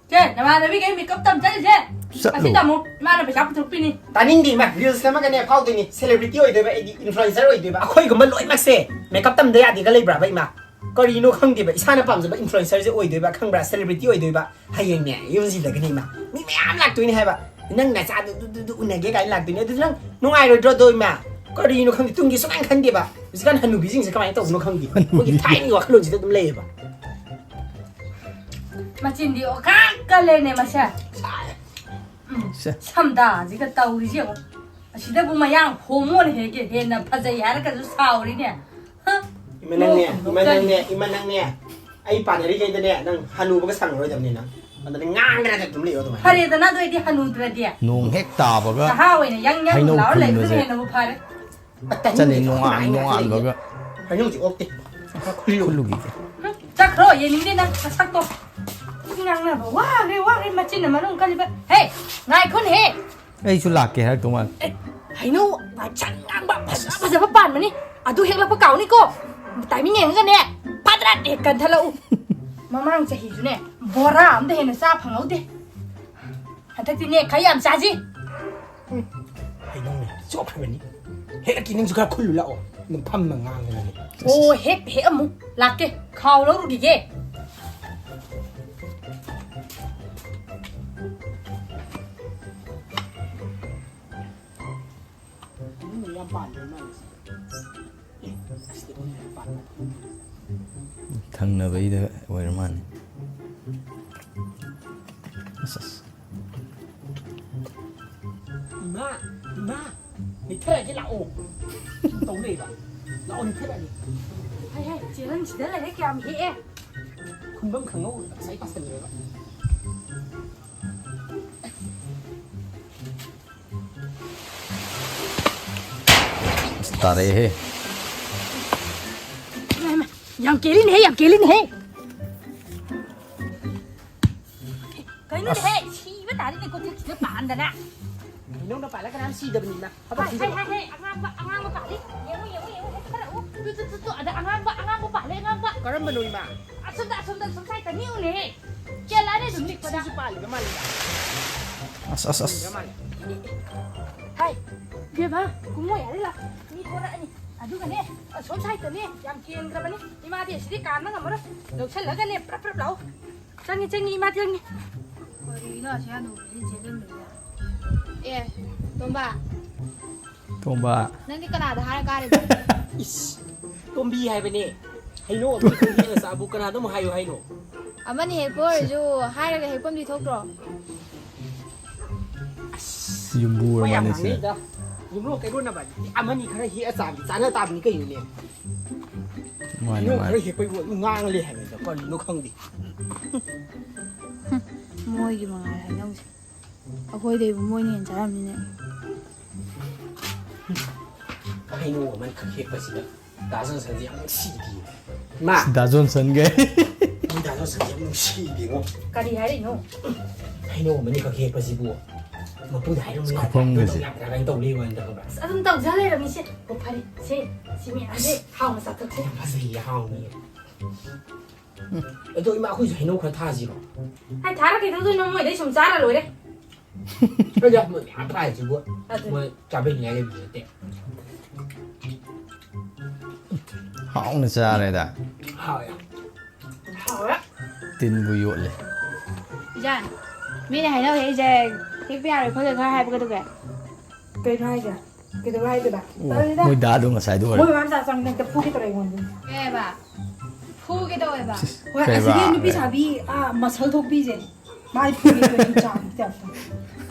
ꯁꯦ, ꯅꯃꯥꯟꯅꯕꯤꯈꯩ ꯃꯦꯀꯞ ꯇꯝ ꯆꯠꯂꯤꯁꯦ꯫ ꯆꯠꯂꯨ꯫ ꯑꯁꯤ ꯇꯝꯃꯨ, ꯏꯃꯥꯅ ꯄꯩꯁꯥ ꯄꯨꯊꯣꯛꯄꯤꯅꯤ꯫ ꯇꯥꯅꯤꯡꯗꯦ ꯏꯃꯥ, ꯔꯤꯜꯁ ꯅꯝꯃꯒꯅꯦ ꯐꯥꯎꯗꯣꯏꯅꯤ, ꯁꯦꯂꯦꯕ꯭ꯔꯤꯇꯤ ꯑꯣꯏꯗꯣꯏꯕ, ꯑꯩꯗꯤ ꯏꯟꯐ꯭ꯂꯨꯑꯦꯟꯁꯔ ꯑꯣꯏꯗꯣꯏꯕ꯫ ꯑꯩꯈꯣꯏꯒꯨꯝꯕ ꯂꯣꯏꯅꯃꯛꯁꯦ ꯃꯦꯀꯞ ꯇꯝꯗ ꯌꯥꯗꯦꯒ ꯂꯩꯕ꯭ꯔꯥꯕ ꯏꯃꯥ? ꯀꯔꯤꯅꯣ ꯈꯪꯗꯦꯕ, ꯏꯁꯥꯅ ꯄꯥꯝꯖꯕ ꯏꯟꯐ꯭ꯂꯨꯑꯦꯟꯁꯔꯁꯦ ꯑꯣꯏꯗꯣꯏꯕ, ꯈꯪꯕ꯭ꯔꯥ? ꯁꯦꯂꯦꯕ꯭ꯔꯤꯇꯤ ꯑꯣꯏꯗꯣꯏꯕ꯫ ꯍꯌꯦꯡꯅꯦ ꯌꯨꯝꯁꯤꯗꯒꯅꯦ ꯏꯃꯥ, ꯃꯤ ꯃꯌꯥꯝ ꯂꯥꯛꯇꯣꯏꯅꯦ ꯍꯥꯏꯕ, "ꯅꯪ ꯅꯆꯥꯗꯨ ꯗꯨ, ꯗꯨ, ꯗꯨ ꯎꯅꯒꯦ" ꯀꯥꯏꯅ ꯂꯥꯛꯇꯣꯏꯅꯦ꯫ ꯑꯗꯨ ꯅꯪ ꯅꯨꯡꯉꯥꯏꯔꯣꯏꯗ꯭ꯔꯣ ꯑꯗꯣ ꯏꯃꯥ? ꯀꯔꯤꯅꯣ ꯈꯪꯗꯦ, ꯇꯨꯡꯒꯤ ꯁꯨꯡꯈꯟ ꯈꯟꯗꯦꯕ꯫ ꯍꯧꯖꯤꯛꯀꯥꯟ ꯍꯅꯨꯕꯤꯁꯤꯡꯁꯦ ꯀꯃꯥꯏꯅ ꯇꯧꯕꯅꯣ ꯈꯪꯗꯦ, ꯃꯣꯏꯒꯤ ꯊꯥꯏꯅꯒꯤ ꯋꯥꯈꯜꯂꯣꯟꯁꯤꯗ ꯑꯗꯨꯝ ꯂꯩꯌꯦꯕ꯫ ꯃꯆꯤꯟꯗꯤ ꯑꯣꯈꯥꯛ ꯀꯜꯂꯦꯅꯦ ꯃꯁꯦ꯫ ꯎꯝ, ꯁꯦ꯫ ꯁꯝꯗꯥꯁꯤꯒ ꯇꯧꯔꯤꯁꯤ ꯌꯦꯡꯉꯣ꯫ ꯑꯁꯤꯗꯕꯨ ꯃꯌꯥꯡ ꯍꯣꯃꯣꯅ ꯍꯦꯛ ꯍꯦꯟꯅ ꯐꯖꯩ ꯍꯥꯏꯔꯒꯁꯨ ꯁꯥꯎꯔꯤꯅꯦ꯫ ꯍ? ꯏꯃꯥ ꯅꯪꯅꯦ, ꯅꯣꯛꯇꯅ ꯏꯃꯥ ꯅꯪꯅꯦ, ꯏꯃꯥ ꯅꯪꯅꯦ꯫ ꯑꯩ ꯄꯥꯟꯅꯔꯤꯈꯩꯗꯅꯦ, ꯅꯪ ꯍꯅꯨꯕꯒ ꯁꯪꯉꯔꯣꯏꯗꯕꯅꯤ ꯅꯪ꯫ ꯑꯗꯨꯅ ꯉꯥꯡꯗꯅ ꯑꯗꯨꯝ ꯂꯩꯌꯣ ꯑꯗꯨꯃꯥꯏꯅ꯫ ꯐꯔꯦꯗꯅ ꯑꯗꯨ ꯑꯣꯏꯗꯤ ꯍꯅꯨꯗ꯭ꯔꯗꯤ꯫ ꯅꯣꯡ ꯍꯦꯛ ꯇꯥꯕꯒ ꯅꯍꯥ ꯑꯣꯏꯅ ꯌꯪ ꯌꯪ ꯍꯩꯅꯧ ꯂꯥꯎꯔ ꯂꯩꯕꯗꯨꯅ ꯈꯨꯟꯕꯁꯦ ꯍꯦꯟꯅꯕꯨ ꯐꯔꯦ꯫ ꯆꯠꯂꯦ, ꯅꯣꯡꯉꯥꯟ-, ꯅꯣꯡꯉꯥꯟꯕꯒ꯫ ꯍꯩꯅꯧꯁꯦ ꯑꯣꯛꯇꯦ꯫ ꯈꯨꯜꯂꯨꯒꯤꯒꯦ꯫ ꯎꯝ, ꯆꯠꯈ꯭ꯔꯣ, ꯌꯦꯡꯅꯤꯡꯗꯦ ꯅꯪ ꯅꯁꯛꯇꯣ꯫ ꯉꯥꯡꯅꯕ ꯋꯥꯈ꯭ꯔꯦ, ꯋꯥꯈ꯭ꯔꯦ, ꯃꯆꯤꯟꯅ ꯃꯔꯣꯟ ꯀꯜꯂꯤꯕ꯫ ꯍꯦ, ꯉꯥꯏꯈꯣꯅꯦꯍꯦ꯫ ꯑꯩꯁꯨ ꯂꯥꯛꯀꯦ ꯍꯥꯏꯔꯛꯇꯧ ꯃꯥꯜꯂꯦ꯫ ꯑꯦ, ꯍꯩꯅꯧ ꯉꯥꯡꯁꯪ ꯉꯥꯡꯕ ꯐꯖ ꯐꯖꯕ ꯄꯥꯟꯕꯅꯤ, ꯑꯗꯨ ꯍꯦꯛꯂꯛꯄ ꯀꯥꯎꯅꯤꯀꯣ꯫ ꯇꯥꯏꯃꯤꯡ ꯌꯦꯡꯉꯒꯅꯦ, ꯐꯗ꯭ꯔꯠ ꯍꯦꯛ ꯀꯟꯊꯠꯂꯛꯎ꯫ ꯃꯃꯥꯡ ꯆꯍꯤꯁꯨꯅꯦ, ꯕꯣꯔꯥ ꯑꯝꯗ ꯍꯦꯟꯅ ꯆꯥ ꯐꯪꯍꯧꯗꯦ꯫ ꯍꯟꯗꯛꯇꯤꯅꯦ, ꯈꯔ ꯌꯥꯝ ꯆꯥꯁꯤ꯫ ꯎꯝ, ꯍꯩꯅꯧꯅꯦ, ꯆꯣꯞꯈ꯭ꯔꯕꯅꯤ꯫ ꯍꯦꯛꯂꯛꯀꯦ, ꯅꯪꯁꯨ ꯈꯔ ꯈꯨꯜꯂꯨ ꯂꯥꯛꯑꯣ꯫ ꯑꯗꯨꯝ ꯐꯝꯃ ꯉꯥꯡꯗꯅꯅꯦ꯫ ꯑꯣ, ꯍꯦꯛ, ꯍꯦꯛ ꯑꯃꯨꯛ ꯂꯥꯛꯀꯦ꯫ ꯈꯥꯎ ꯂꯧꯔꯨꯈꯤꯒꯦ꯫ ꯌꯥꯝ ꯄꯥꯟꯕ ꯃꯥꯜꯂꯦ ꯁꯤꯗ꯫ ꯑꯦ, ꯑꯁꯤꯗ ꯑꯣꯏꯅ ꯌꯥꯝ ꯄꯥꯟꯕ꯫ ꯊꯪꯅꯕꯩꯗ ꯑꯣꯏꯔ ꯃꯥꯜꯂꯦ꯫ ꯑꯁ, ꯑꯁ꯫ ꯏꯃꯥ, ꯏꯃꯥ, ꯅꯤꯛꯊꯔꯛꯑꯒꯦ ꯂꯥꯛꯑꯣ꯫ ꯁꯨꯝ ꯇꯧ ꯂꯩꯕ꯫ ꯂꯥꯛꯑꯣ, ꯅꯤꯛꯊꯔꯛꯑꯒꯦ꯫ ꯍꯩ, ꯍꯩ, ꯆꯦ ꯅꯪ ꯁꯤꯗ ꯂꯩꯔꯦ, ꯀꯌꯥꯝ ꯍꯦꯛꯑꯦ꯫ ꯈꯨꯟꯐꯝ ꯈꯪꯍꯧꯗ ꯉꯁꯥꯏ ꯄꯥꯁꯜꯂꯨꯔꯒ꯫ ꯑꯁ, ꯇꯥꯔꯛꯑꯦꯍꯦ꯫ ꯏꯃꯥ, ꯏꯃꯥ, ꯌꯥꯝ ꯀꯦꯜꯂꯤꯅꯦꯍꯦ, ꯌꯥꯝ ꯀꯦꯜꯂꯤꯅꯦꯍꯦ꯫ ꯀꯩꯅꯣꯅꯦꯍꯦ, ꯑꯁ꯫ ꯁꯤꯕ ꯇꯥꯔꯦꯅꯦ, ꯀꯣꯊꯣꯛꯁꯤꯗ ꯄꯥꯟꯗꯅ꯫ ꯅꯪꯅ ꯄꯥꯜꯂ ꯀꯅꯥꯝ ꯁꯤꯗꯕꯅꯤꯅ꯫ ꯍꯥꯏ, ꯍꯥꯏ, ꯍꯥꯏ, ꯍꯥꯏ, ꯑꯉꯥꯡꯕ, ꯑꯉꯥꯡꯕ ꯄꯥꯜꯂꯤ꯫ ꯌꯦꯡꯉꯨ, ꯌꯦꯡꯉꯨ, ꯌꯦꯡꯉꯨ, ꯍꯦꯛꯊꯔꯛꯎ꯫ ꯇꯨ, ꯇꯨ, ꯇꯨ, ꯇꯨ, ꯑꯗ ꯑꯉꯥꯡꯕ, ꯑꯉꯥꯡꯕ ꯄꯥꯜꯂꯦ, ꯑꯉꯥꯡꯕ꯫ ꯀꯔꯝꯕꯅꯣ, ꯏꯃꯥ? ꯑꯁꯣꯝꯗ, ꯑꯁꯣꯝꯗ, ꯑꯁꯣꯝ ꯁꯥꯏꯗ ꯅꯤꯛꯎꯅꯦꯍꯦ꯫ ꯀꯦꯜꯂꯛꯑꯅꯤ ꯑꯗꯨꯝ ꯅꯤꯛꯄꯗ꯫ ꯁꯤꯁꯨ ꯄꯥꯜꯂꯤꯕ ꯃꯥꯜꯂꯤꯗ꯫ ꯑꯁ ꯑꯁ ꯑꯁ꯫ ꯄꯥꯜꯂꯤꯕ ꯃꯥꯜꯂꯤ꯫ ꯍꯥꯏ, ꯏꯕꯦꯝꯃ, ꯀꯨꯝꯃꯣ ꯌꯥꯔꯦ ꯂꯥꯛ꯫ ꯃꯤ ꯊꯣꯔꯛꯑꯅꯤ꯫ ꯑꯗꯨꯒꯅꯦ, ꯑꯁꯣꯝ ꯁꯥꯏꯠꯇꯅꯦ ꯌꯥꯝ ꯀꯦꯟꯈ꯭ꯔꯕꯅꯤ꯫ ꯏꯃꯥꯗꯤ ꯑꯁꯤꯗꯤ ꯀꯥꯟꯕ ꯉꯝꯃꯔꯣꯏ꯫ ꯂꯧꯁꯜꯂꯒꯅꯦ ꯄ꯭ꯔꯞ ꯄ꯭ꯔꯞ ꯂꯥꯛꯑꯣ꯫ ꯆꯪꯉꯤ, ꯆꯪꯉꯤ, ꯏꯃꯥ ꯆꯪꯉꯤ꯫ ꯀꯔꯤꯅꯣ ꯑꯁꯤ ꯍꯅꯨꯕꯤꯁꯤ ꯆꯦꯜꯍꯟꯗꯣꯏꯁꯦ? ꯑꯦ, ꯇꯣꯝꯕ꯫ ꯇꯣꯝꯕ꯫ ꯅꯪꯗꯤ ꯀꯅꯥꯗ ꯍꯥꯏꯔ ꯀꯥꯔꯤꯕ? ꯏꯁ, ꯇꯣꯝꯕꯤ ꯍꯥꯏꯕꯅꯦ꯫ ꯍꯩꯅꯧ ꯑꯃ ꯈꯛꯇꯪ ꯍꯦꯛꯑ ꯆꯥꯕꯨ ꯀꯅꯥꯗ ꯑꯃꯨꯛ ꯍꯥꯏꯌꯨ ꯍꯥꯏꯅꯣ? ꯑꯃꯅꯤ ꯍꯦꯛꯄ ꯑꯣꯏꯔꯁꯨ ꯍꯥꯏꯔꯒ ꯍꯦꯛꯐꯝꯗꯤ ꯊꯣꯛꯇ꯭ꯔꯣ? ꯑꯁ, ꯌꯨꯝꯕꯨ ꯍꯣꯏ, ꯌꯥꯝ ꯑꯣꯏꯔ ꯃꯥꯜꯂꯦ ꯁꯤꯅ꯫ ꯉꯥꯡꯅꯩꯗ꯫ ꯌꯨꯝꯂꯣꯟ ꯀꯩꯔꯣꯟꯅꯕ ꯍꯥꯏꯗꯤ ꯑꯃꯅꯤ ꯈꯔ ꯍꯦꯛꯑ ꯆꯥꯕꯗꯤ ꯆꯥꯅ ꯇꯥꯕꯅꯤ ꯀꯩꯅꯣꯅꯦ꯫ ꯃꯥꯅꯦ, ꯍꯩꯅꯧ ꯃꯥꯅꯦ꯫ ꯈꯔ ꯍꯦꯛꯄꯩꯕꯨ ꯑꯗꯨꯝ ꯉꯥꯡꯉ ꯂꯩ ꯍꯥꯏꯕꯅꯤꯗ, ꯀꯔꯤꯅꯣ ꯈꯪꯗꯦ꯫ ꯃꯣꯏꯒꯤ ꯃꯉꯥꯏꯔꯦ ꯍꯩꯅꯧꯁꯦ꯫ ꯑꯩꯈꯣꯏꯗꯩꯕꯨ ꯃꯣꯏꯅ ꯍꯦꯟꯅ ꯆꯥꯔꯝꯅꯤꯅꯦ꯫ ꯍꯩꯅꯧ ꯑꯃꯅꯤ ꯈꯛ ꯍꯦꯛꯄꯁꯤꯗ ꯗꯥ ꯖꯣꯟꯁꯟꯁꯦ ꯌꯥꯝ ꯅꯨꯡꯁꯤꯗꯦ꯫ ꯃꯥ꯫ ꯗꯥ ꯖꯣꯟꯁꯟꯒ꯫ ꯃꯣꯏ ꯗꯥ ꯖꯣꯟꯁꯟꯁꯦ ꯌꯥꯝ ꯅꯨꯡꯁꯤꯗꯦꯉꯣ꯫ ꯀꯔꯤ ꯍꯥꯏꯔꯤꯅꯣ? ꯍꯩꯅꯧ ꯑꯃꯅꯤ ꯈꯛ ꯍꯦꯛꯄꯁꯤꯕꯨ ꯃꯄꯨꯗ ꯍꯥꯏꯔꯝꯃꯤ ꯈꯨꯐꯝꯒꯁꯦ꯫ ꯌꯥꯗ꯭ꯔꯥ ꯀꯥꯏꯅ ꯇꯧ ꯂꯩ ꯋꯥꯅꯤꯗ ꯈꯪꯕ꯭ꯔꯥ? ꯑꯁ, ꯑꯗꯨꯝ ꯇꯧꯖ ꯂꯩꯔꯝꯃꯤꯁꯦ꯫ ꯑꯣ, ꯐꯔꯦ꯫ ꯁꯦ, ꯁꯤ ꯃꯌꯥꯝꯁꯦ ꯍꯥꯎꯅ ꯆꯥꯊꯣꯛꯁꯦ꯫ ꯌꯥꯝ ꯐꯖꯩꯌꯦ, ꯍꯥꯎꯅꯤꯌꯦ꯫ ꯑꯗꯣ ꯏꯃꯥ, ꯑꯩꯈꯣꯏꯁꯨ ꯍꯩꯅꯧ ꯈꯔ ꯊꯥꯁꯤꯔꯣ? ꯑꯩ ꯊꯥꯔ ꯀꯩꯗꯧꯗꯣꯏꯅꯣ? ꯃꯣꯏꯗꯩ ꯁꯨꯝ ꯆꯥꯔ ꯂꯣꯏꯔꯦ꯫ ꯑꯗ ꯃꯣꯏ ꯃꯌꯥꯝ ꯊꯥꯏꯁꯤꯕꯨ ꯑꯗꯨ ꯃꯣꯏ ꯆꯥꯕꯤꯅꯤꯉꯥꯏ ꯂꯩꯕꯁꯨ ꯅꯠꯇꯦ꯫ ꯍꯥꯎꯅ ꯆꯥꯔꯦꯗ꯫ ꯍꯥꯎꯋꯦ꯫ ꯍꯥꯎꯋꯦ꯫ ꯇꯤꯟꯕꯨ ꯌꯣꯠꯂꯦ꯫ ꯏꯖꯥꯟ, ꯃꯤꯅ ꯍꯩꯅꯧ ꯍꯦꯛꯏꯁꯦ ꯍꯦꯛꯄ ꯌꯥꯔꯣꯏ ꯈꯣꯠꯂꯣꯏ ꯈꯔ ꯍꯥꯏꯕ ꯀꯩꯗꯧꯒꯦ? ꯀꯩꯅꯣ ꯍꯥꯏꯁꯦ? ꯀꯩꯗꯧꯕ ꯍꯥꯏꯗꯣꯏꯕ? ꯑꯣ, ꯇꯜꯂꯤꯗ꯫ ꯃꯣꯏ ꯗꯥꯗꯣ ꯉꯁꯥꯏꯗꯣ ꯃꯣꯏ ꯑꯣꯏꯔꯦ꯫ ꯃꯌꯥꯝ ꯆꯥ ꯆꯪꯗꯅ ꯍꯦꯛꯇ ꯐꯨꯒꯦ ꯇꯧꯔꯦ ꯑꯩꯉꯣꯟꯗ꯫ ꯀꯩ ꯍꯥꯏꯕ? ꯐꯨꯒꯦ ꯇꯧꯋꯦꯕ꯫ ꯁꯤꯁ, ꯍꯣꯏ, ꯀꯩ ꯑꯁꯤꯒꯤ ꯕꯥ-, ꯅꯨꯄꯤ ꯁꯥꯕꯤ, ꯑꯥ, ꯃꯁꯜ ꯊꯣꯛꯄꯤꯁꯦ꯫ ꯃꯥꯏ ꯐꯨꯒꯦ ꯇꯧꯋꯦ, ꯆꯥꯕꯒꯤ ꯇꯥꯏꯞꯇ꯫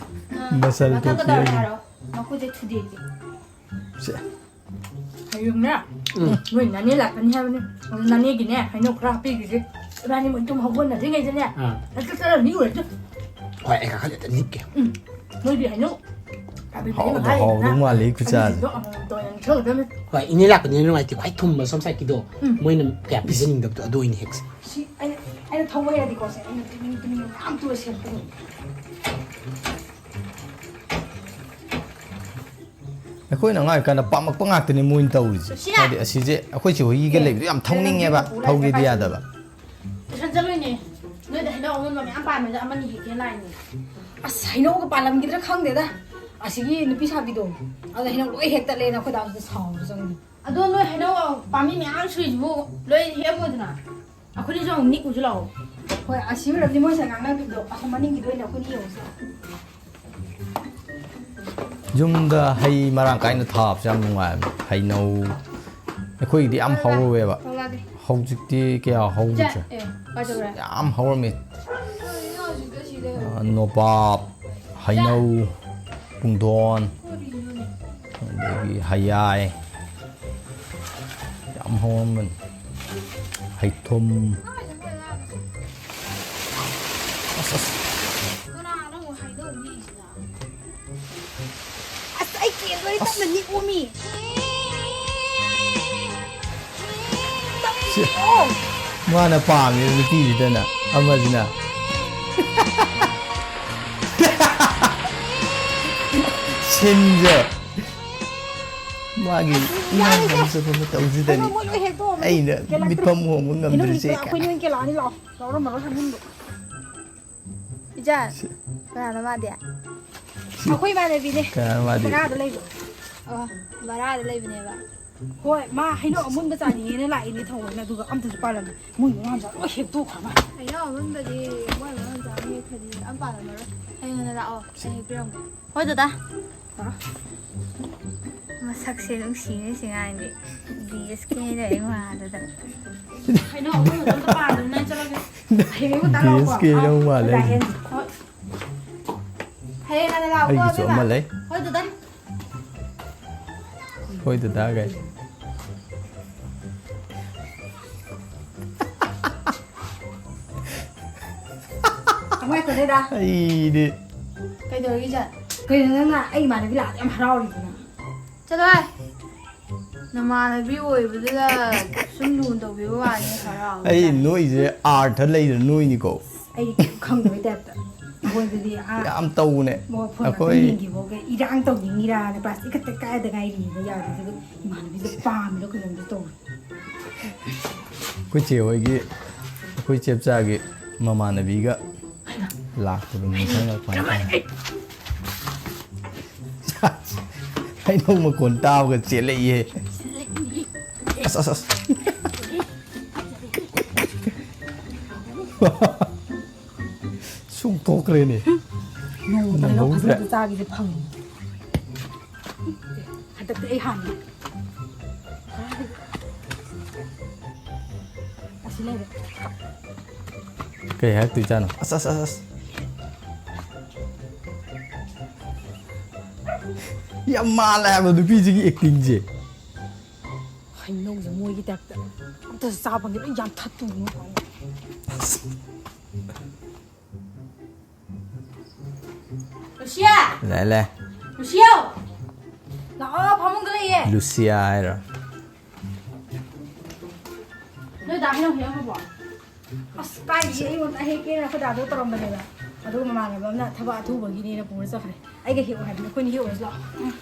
ꯃꯁꯜ ꯃꯊꯛ ꯊꯣꯛꯄꯤ ꯀꯗꯧꯔꯦ ꯍꯥꯏꯁꯦ꯫ ꯍꯥꯏꯔꯣ? ꯃꯈꯨꯠꯁꯦ ꯊꯨꯗꯦꯛꯀꯦ꯫ ꯁꯦ꯫ ꯍꯌꯦꯡꯅꯦ, ꯎꯝ꯫ ꯅꯣꯏ ꯅꯅꯦ ꯂꯥꯛꯀꯅꯤ ꯍꯥꯏꯕꯅꯦ꯫ ꯑꯗꯨ ꯅꯅꯦꯒꯤꯅꯦ, ꯍꯩꯅꯧ ꯈꯔ ꯍꯥꯞꯄꯤꯈꯤꯒꯦ꯫ ꯏꯕꯥꯅꯤ ꯃꯣꯏ ꯇꯨꯝ ꯍꯧꯒꯠꯅꯗ꯭ꯔꯤꯉꯩꯗꯅꯦ, ꯑꯥ꯫ ꯍꯦꯛꯇ ꯆꯠꯂ ꯅꯤꯛꯎꯔꯁꯤ꯫ ꯍꯣꯏ, ꯑꯩ ꯀꯥꯈꯠꯂꯦ, ꯍꯦꯛꯇ ꯅꯤꯛꯀꯦ꯫ ꯎꯝ꯫ ꯅꯣꯏꯗꯤ ꯍꯩꯅꯧ ꯄꯥꯝꯕꯤ ꯃꯔꯤ ꯍꯥꯎꯗꯧ ꯃꯉꯥ ꯍꯥꯎꯗꯧ ꯂꯩꯗꯅ, ꯃꯥꯜꯂꯦ, ꯈꯨꯠꯆꯥꯁꯦ꯫ ꯑꯗꯨꯁꯤꯡꯗꯣ ꯑꯃꯃꯝꯇ ꯑꯣꯏꯅ ꯅꯤꯛꯊꯣꯛꯀꯗꯕꯅꯤ꯫ ꯍꯣꯏ, ꯏꯅꯦ ꯂꯥꯛꯄꯅꯤꯅ ꯅꯨꯡꯉꯥꯏꯇꯦ꯫ ꯈ꯭ꯋꯥꯏ ꯊꯨꯝꯕ ꯁꯣꯝ ꯁꯥꯏꯠꯀꯤꯗꯣ, ꯎꯝ꯫ ꯃꯣꯏꯅ ꯀꯌꯥ ꯄꯤꯖꯅꯤꯡꯗꯕꯗꯣ, ꯑꯗꯨ ꯑꯣꯏꯅ ꯍꯦꯛꯁꯦ꯫ ꯁꯤ ꯑꯩꯅ, ꯑꯩꯅ ꯊꯧꯕ ꯍꯩꯔꯗꯤꯀꯣ, ꯁꯦ, ꯑꯩꯅ ꯇꯨꯃꯤꯟ ꯇꯨꯃꯤꯟ ꯃꯌꯥꯝ ꯇꯨꯔ ꯁꯦꯝꯗꯣꯏꯅꯤ꯫ ꯑꯩꯈꯣꯏꯅ ꯑꯉꯥꯡ ꯑꯣꯏꯔꯤꯀꯥꯟꯗ ꯄꯥꯝꯃꯛꯄ ꯉꯥꯛꯇꯅꯤ ꯃꯣꯏꯅ ꯇꯧꯔꯤꯁꯦ꯫ ꯁꯤ꯫ ꯍꯥꯏꯗꯤ ꯑꯁꯤꯁꯦ ꯑꯩꯈꯣꯏ ꯆꯦ ꯍꯣꯏꯒꯤꯒ ꯑꯦ꯫ ꯂꯩꯕꯗꯣ ꯌꯥꯝ ꯊꯧꯅꯤꯡꯉꯦꯕ, ꯊꯧꯒꯦꯗꯤ ꯌꯥꯗꯕ꯫ ꯇꯨꯏꯁꯟ ꯆꯠꯂꯣꯏꯅꯦ꯫ ꯅꯣꯏꯗ ꯍꯩꯅꯧ ꯑꯃꯨꯟꯕ ꯃꯌꯥꯝ ꯄꯥꯟꯕꯁꯦ ꯑꯃꯅꯤ ꯍꯦꯛꯀꯦ ꯂꯥꯛꯏꯅꯦ꯫ ꯑꯁ, ꯍꯩꯅꯧꯒ ꯄꯥꯜꯂꯝꯈꯤꯗ꯭ꯔꯥ ꯈꯪꯗꯦꯗ꯫ ꯑꯁꯤꯒꯤ ꯅꯨꯄꯤ ꯁꯥꯕꯤꯗꯣ, ꯑꯗ ꯍꯩꯅꯧ ꯂꯣꯏ ꯍꯦꯛꯇꯠꯂꯦꯅ ꯑꯩꯈꯣꯏ ꯗꯥꯁꯤꯗ ꯁꯥꯎꯕ ꯆꯪꯉꯤ꯫ ꯑꯗꯣ ꯅꯣꯏ ꯍꯩꯅꯧ ꯄꯥꯝꯕꯤ ꯃꯌꯥꯝ ꯁꯨꯏꯁꯤꯕꯨ ꯂꯣꯏ ꯍꯦꯛꯑꯝꯃꯣꯗꯅ꯫ ꯑꯩꯈꯣꯏꯅꯁꯨ ꯑꯃꯨꯛ ꯅꯤꯛꯎꯁꯤ ꯂꯥꯛꯑꯣ꯫ ꯍꯣꯏ, ꯑꯁꯤ ꯑꯣꯏꯔꯕꯗꯤ ꯃꯣꯏ ꯉꯁꯥꯏ ꯉꯥꯡꯅꯕꯤꯕꯗꯣ ꯑꯁꯣꯝ ꯃꯅꯤꯡꯒꯤꯗ ꯑꯣꯏꯅ ꯑꯩꯈꯣꯏꯅ ꯌꯦꯡꯉꯨꯁꯤ ꯂꯥꯛꯑꯣ꯫ ꯌꯨꯝꯗ ꯍꯩ ꯃꯔꯥꯡ ꯀꯥꯏꯅ ꯊꯥꯕꯁꯦ ꯌꯥꯝ ꯅꯨꯡꯉꯥꯏꯕꯅꯦ꯫ ꯍꯩꯅꯧ ꯑꯩꯈꯣꯏꯒꯤꯗꯤ ꯌꯥꯝ ꯍꯧꯔꯦꯕ꯫ ꯊꯣꯛꯂꯛꯑꯒꯦ꯫ ꯍꯧꯖꯤꯛꯇꯤ ꯀꯌꯥ ꯍꯧꯗ꯭ꯔꯦ꯫ ꯏꯆꯦ, ꯑꯦ, ꯀꯥꯏ ꯆꯠꯈ꯭ꯔꯦ? ꯌꯥꯝ ꯍꯧꯔꯝꯃꯤ꯫ ꯀꯔꯤꯅꯣ ꯍꯧꯖꯤꯛꯇ ꯁꯤ ꯂꯩꯔꯝꯃꯤ? ꯑ, ꯅꯣꯕꯥꯞ, ꯍꯩꯅꯧ, ꯄꯨꯡꯗꯣꯟ, ꯀꯔꯤꯅꯣꯅꯦ? ꯑꯗꯒꯤ ꯍꯌꯥꯏ ꯌꯥꯝ ꯍꯧꯔꯝꯕꯅꯤ꯫ ꯍꯩꯊꯨꯝ꯫ ꯀꯥꯏꯗ ꯂꯣꯏ ꯂꯥꯛꯑꯒꯦ? ꯑꯁ, ꯑꯁ꯫ ꯀꯅꯥꯅꯣ ꯑꯃꯨꯛ ꯍꯩꯅꯧ ꯅꯤꯛꯏꯁꯤꯅ? ꯑꯁ, ꯑꯩ ꯀꯦꯟꯗꯣꯔꯦ, ꯑꯁ꯫ ꯇꯞꯅ ꯅꯤꯛꯎꯃꯤ꯫ ꯁꯤ, ꯃꯥꯅ ꯄꯥꯝꯃꯤꯕ ꯅꯨꯄꯤꯁꯤꯗꯅ ꯑꯃꯁꯤꯅ ꯁꯤꯟꯁꯦ ꯃꯥꯒꯤ ꯏꯃꯥ ꯌꯥꯔꯦꯁꯦ꯫ ꯄꯥꯝꯖꯕ ꯃꯇꯧꯁꯤꯗꯅꯤ꯫ ꯍꯩꯅꯧ ꯃꯣꯏ ꯂꯣꯏ ꯍꯦꯛꯇꯣꯛꯑꯝꯃꯅꯤ꯫ ꯑꯩꯅ ꯀꯦꯜꯂꯛꯇ꯭ꯔꯦ꯫ ꯃꯤꯠꯐꯝ ꯍꯣꯡꯕ ꯍꯩꯅꯧ ꯉꯝꯗ꯭ꯔꯤꯁꯦ ꯅꯤꯛꯄꯗ ꯑꯩꯈꯣꯏ ꯀꯥꯏ꯫ ꯅꯣꯏ ꯀꯦꯜꯂꯛꯑꯅꯤ, ꯂꯥꯛꯑꯣ꯫ ꯂꯧꯔꯝꯃꯔꯣꯏ ꯍꯩꯅꯧꯗꯣ꯫ ꯏꯆꯟ, ꯁꯤ꯫ ꯀꯅꯥꯅꯣ ꯃꯥꯗꯤ? ꯁꯤ꯫ ꯑꯩꯈꯣꯏ ꯏꯃꯥꯟꯅꯕꯤꯅꯦ꯫ ꯀꯅꯥꯅꯣ ꯃꯥꯗꯤ? ꯚꯔꯥꯗ ꯂꯩꯕ꯫ ꯑꯣ, ꯚꯔꯥꯗ ꯂꯩꯕꯅꯦꯕ꯫ ꯍꯣꯏ, ꯃꯥ ꯍꯩꯅꯧ ꯑꯃꯨꯟꯕ ꯆꯥꯅꯤꯡꯉꯦꯅ ꯂꯥꯛꯏꯅꯦ ꯊꯑꯣꯏꯅ, ꯑꯗꯨꯒ ꯑꯝꯇꯁꯨ ꯄꯥꯜꯂꯝꯗꯦ꯫ ꯃꯣꯏ ꯃꯃꯥ ꯃꯆꯥ ꯂꯣꯏ ꯍꯦꯛꯇꯣꯛꯈ꯭ꯔꯕ꯫ ꯍꯩꯅꯧ ꯑꯃꯨꯟꯕꯗꯤ ꯃꯣꯏ ꯃꯃꯥ ꯃꯆꯥ ꯍꯦꯛꯈ꯭ꯔꯗꯤ ꯑꯝ ꯄꯥꯜꯂꯝꯃꯔꯣꯏ꯫ ꯍꯌꯦꯡ ꯉꯟꯅ ꯂꯥꯛꯑꯣ, ꯑꯩ ꯍꯦꯛꯄꯤꯔꯝꯒꯦ꯫ ꯍꯣꯏ, ꯗꯗꯥ꯫ ꯍꯥ? ꯃꯁꯛꯁꯦ ꯅꯨꯡꯁꯤꯅꯦ ꯁꯤ ꯉꯥꯡꯗꯤ꯫ ꯕꯤ ꯑꯦꯁ ꯀꯦ ꯍꯥꯏꯅ ꯑꯩ ꯃꯥꯟꯗꯗꯅ꯫ ꯍꯩꯅꯧ ꯑꯃꯨꯟꯕꯗꯣ ꯑꯝꯇ ꯄꯥꯟꯗꯕꯅꯤꯅ ꯑꯩ ꯆꯠꯂꯒꯦ꯫ ꯍꯌꯦꯡ ꯑꯃꯨꯛ ꯇꯥꯔꯛꯑꯣꯀꯣ꯫ ꯕꯤ ꯑꯦꯁ ꯀꯦ ꯍꯩꯅꯧ ꯃꯥꯜꯂꯦ ꯑꯥ, ꯑꯩꯁꯦ꯫ ꯍꯣꯏ꯫ ꯍꯌꯦꯡ ꯉꯟꯅ ꯂꯥꯛꯑꯣꯀꯣ, ꯑꯩꯒꯤꯁꯨ ꯑꯕꯦꯝꯃ꯫ ꯑꯃ ꯂꯩ꯫ ꯍꯣꯏ, ꯗꯗꯥ꯫ ꯍꯣꯏ, ꯗꯗꯥ ꯀꯥꯏ꯫ ꯀꯃꯥꯏ ꯇꯧꯗꯣꯏꯗ? ꯑꯩꯗꯤ꯫ ꯀꯩꯗꯧꯔꯒꯦ, ꯏꯆꯟ? ꯀꯩꯅꯣ ꯅꯪꯅ ꯑꯩ ꯏꯃꯥꯟꯅꯕꯤ ꯂꯥꯛꯑꯗꯤ ꯌꯥꯝ ꯍꯔꯥꯎꯔꯤꯗꯨꯅ? ꯆꯠꯂꯣꯍꯦ꯫ ꯅꯃꯥꯟꯅꯕꯤ ꯑꯣꯏꯕꯗꯨꯗ ꯁꯨꯝ ꯂꯨꯅ ꯇꯧꯕꯤꯕ ꯋꯥꯅꯤ, ꯍꯔꯥꯎꯕ ꯑꯩ ꯖꯥꯠꯅꯤ꯫ ꯅꯣꯏꯁꯦ ꯑꯥꯔꯊ ꯂꯩꯗꯅ ꯅꯣꯏꯅꯤꯀꯣ꯫ ꯑꯩꯗꯤ ꯀꯩꯝ ꯈꯪꯗꯕꯩ ꯇꯥꯏꯞꯇ꯫ ꯑꯩꯈꯣꯏꯗꯗꯤ ꯑꯥ ꯌꯥꯝ ꯇꯧꯕꯅꯦ꯫ ꯃꯣ-, ꯐꯣꯟ ꯉꯥꯛꯇꯪ ꯑꯩꯈꯣꯏ ꯌꯦꯡꯈꯤꯕꯒ ꯏꯔꯥꯡ ꯇꯧꯅꯤꯡꯉꯤꯔꯥꯅ ꯀ꯭ꯂꯥꯁ ꯑꯩꯠ ꯈꯛꯇ ꯀꯥꯏꯗ ꯉꯥꯏꯔꯤꯕ ꯌꯥꯗꯦ꯫ ꯑꯗꯨꯒ ꯏꯃꯥꯟꯅꯕꯤꯗꯣ ꯄꯥꯝꯃꯤꯔ ꯀꯩꯅꯣꯝꯗꯤ ꯇꯧꯔꯦ꯫ ꯑꯩꯈꯣꯏ ꯆꯦ ꯍꯣꯏꯒꯤ, ꯑꯩꯈꯣꯏ ꯆꯦꯞꯆꯥꯒꯤ ꯃꯃꯥꯟꯅꯕꯤꯒ ꯂꯥꯛꯄꯗꯣ ꯅꯤꯡꯁꯤꯡꯉꯛꯄ ꯍꯥꯏꯇꯥꯔꯦ꯫ ꯍꯩꯅꯧ ꯃꯈꯣꯟ ꯇꯥꯕꯒ ꯆꯦꯜꯂꯛꯏꯍꯦ꯫ ꯑꯁ, ꯑꯁ, ꯑꯁ꯫ ꯁꯨꯡ ꯇꯣꯛꯈ꯭ꯔꯦꯅꯦ꯫ ꯅꯣꯡꯃꯇ ꯍꯩꯅꯧ ꯅꯪꯍꯧꯗ꯭ꯔꯦ꯫ ꯐꯖꯅ ꯆꯥꯒꯤꯁꯦ ꯐꯪꯉꯤ꯫ ꯍꯟꯗꯛꯇꯤ ꯑꯩ ꯍꯥꯟꯅꯤ꯫ ꯑꯁꯤ ꯂꯩꯔꯦ꯫ ꯀꯩ ꯍꯥꯏꯔꯛꯇꯣꯏꯖꯥꯠꯅꯣ? ꯑꯁ, ꯑꯁ, ꯑꯁ, ꯑꯁ꯫ ꯌꯥꯝ ꯃꯥꯜꯂꯦ ꯍꯥꯏꯕ ꯅꯨꯄꯤꯁꯤꯒꯤ ꯑꯦꯛꯇꯤꯡꯁꯦ꯫ ꯍꯩꯅꯧꯁꯦ ꯃꯣꯏꯒꯤ ꯇꯥꯏꯞꯇ ꯑꯝꯇꯁꯨ ꯆꯥ ꯐꯪꯗꯦ, ꯂꯣꯏ ꯌꯥꯟꯊꯠꯇꯣꯏꯅꯦ꯫ ꯂꯨꯁꯤꯌꯥ! ꯂꯥꯛꯑꯦ, ꯂꯥꯛꯑꯦ꯫ ꯂꯨꯁꯤꯌꯥ! ꯂꯥꯛꯑꯣ, ꯐꯃꯨꯡꯗ ꯂꯩꯌꯦ꯫ ꯂꯨꯁꯤꯌꯥ ꯍꯥꯏꯔꯣ? ꯅꯣꯏ ꯗꯥ ꯍꯩꯅꯧ ꯍꯦꯛꯑꯝꯃꯕꯣ? ꯑꯁ, ꯀꯥꯏꯗꯒꯤ ꯑꯌꯨꯛ ꯉꯟꯇꯥ ꯍꯦꯛꯀꯦꯅ ꯑꯩꯈꯣꯏ ꯗꯥꯗꯣ ꯇꯧꯔꯝꯕꯅꯦꯕ꯫ ꯑꯗꯨꯒ ꯃꯃꯥꯟꯅꯕ ꯑꯃꯅ ꯊꯕꯛ ꯑꯊꯨꯕꯒꯤꯅꯦꯅ ꯄꯨꯔ ꯆꯠꯈ꯭ꯔꯦ꯫ ꯑꯩꯒ ꯍꯦꯛꯑꯣ ꯍꯥꯏꯕꯅꯤ, ꯑꯩꯈꯣꯏꯅ ꯍꯦꯛꯎꯔꯁꯤ ꯂꯥꯛꯑꯣ꯫ ꯎꯝ꯫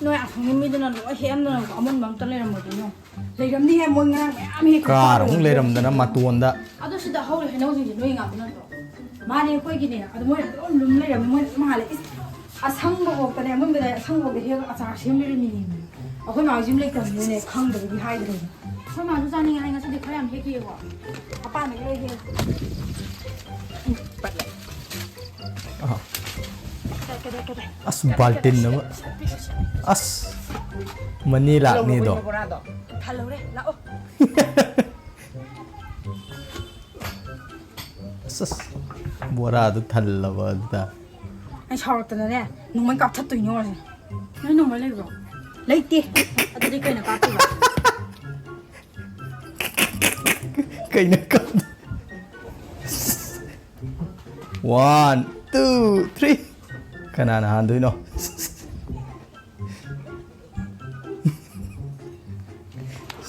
ꯅꯣꯏ ꯑꯁꯣꯝꯒꯤ ꯃꯤꯗꯨꯅ ꯂꯣꯏ ꯍꯦꯛꯑꯝꯗꯅ ꯑꯃꯨꯟꯕ ꯑꯝꯇ ꯂꯩꯔꯝꯃꯣꯏꯗꯣꯏꯅꯣ꯫ ꯂꯩꯔꯝꯅꯤꯍꯦ, ꯃꯣꯏ ꯉꯔꯥꯡ ꯃꯌꯥꯝ ꯍꯦꯛ ꯀꯥꯔ ꯑꯃꯨꯛ ꯂꯩꯔꯝꯗꯅ ꯃꯇꯣꯟꯗ꯫ ꯑꯗꯣ ꯁꯤꯗ ꯍꯧꯔꯤ ꯍꯩꯅꯧꯁꯤꯡꯁꯦ ꯅꯣꯏ ꯉꯥꯛꯇ ꯅꯠꯇ꯭ꯔꯣ? ꯃꯥꯅꯦ, ꯑꯩꯈꯣꯏꯒꯤꯅꯦ꯫ ꯑꯗꯣ ꯃꯣꯏꯅ ꯑꯗꯨꯝ ꯂꯨꯝ ꯂꯩꯔꯝꯃꯤ, ꯃꯣꯏꯅ ꯑꯗꯨꯝ ꯍꯥꯜꯂꯦ꯫ ꯏꯁ, ꯑꯁꯪꯕ ꯑꯣꯛꯇꯅꯦ, ꯑꯃꯨꯟꯕꯗ ꯑꯁꯪꯕ ꯑꯣꯛꯇ ꯍꯦꯛꯑꯒ ꯑꯆꯥꯔ ꯁꯦꯝ ꯂꯩꯔꯝꯃꯤꯅꯦ꯫ ꯑꯩꯈꯣꯏ ꯃꯥꯁꯨ ꯌꯨꯝ ꯂꯩꯇꯕꯅꯤꯅꯅꯦ, ꯈꯪꯗꯕꯒꯤ ꯍꯥꯏꯗ꯭ꯔꯦꯕ꯫ ꯑꯩꯈꯣꯏ ꯃꯥꯁꯨ ꯆꯥꯅꯤꯡꯉꯦ ꯍꯥꯏ, ꯉꯁꯤꯗꯤ ꯈꯔ ꯌꯥꯝ ꯍꯦꯛꯈꯤꯑꯕ꯫ ꯑꯄꯥꯝꯕꯒꯤ ꯂꯣꯏ ꯍꯦꯛ꯫ ꯎꯝ, ꯄꯠꯂꯦ꯫ ꯑꯍ꯫ ꯀꯗꯥꯏ, ꯀꯗꯥꯏ, ꯀꯗꯥꯏ? ꯑꯁ, ꯕꯥꯜꯇꯤꯟ ꯑꯃ꯫ ꯑꯁ, ꯃꯅꯤ ꯂꯥꯛꯅꯤꯗꯣ꯫ ꯂꯧꯔꯨꯕꯩ ꯕꯣꯔꯥꯗꯣ꯫ ꯊꯜꯍꯧꯔꯦ, ꯂꯥꯛꯑꯣ꯫ ꯑꯁ, ꯑꯁ, ꯕꯣꯔꯥꯗꯨ ꯊꯜꯂꯕ ꯑꯗꯨꯗ꯫ ꯑꯩ ꯁꯥꯎꯔꯛꯇꯅꯅꯦ, ꯅꯣꯡꯃꯩ ꯀꯥꯞꯊꯠꯇꯣꯏꯅꯤ ꯌꯦꯡꯉꯣꯁꯦ꯫ ꯅꯣꯏ ꯅꯣꯡꯃꯩ ꯂꯩꯕ꯭ꯔꯣ? ꯂꯩꯇꯦ꯫ ꯑꯗꯨꯗꯤ ꯀꯩꯅ ꯀꯥꯞꯇꯣꯏꯕ? ꯀꯩꯅ ꯀꯥꯞ-, one, two, three꯫ ꯀꯅꯥꯅ ꯍꯥꯟꯗꯣꯏꯅꯣ?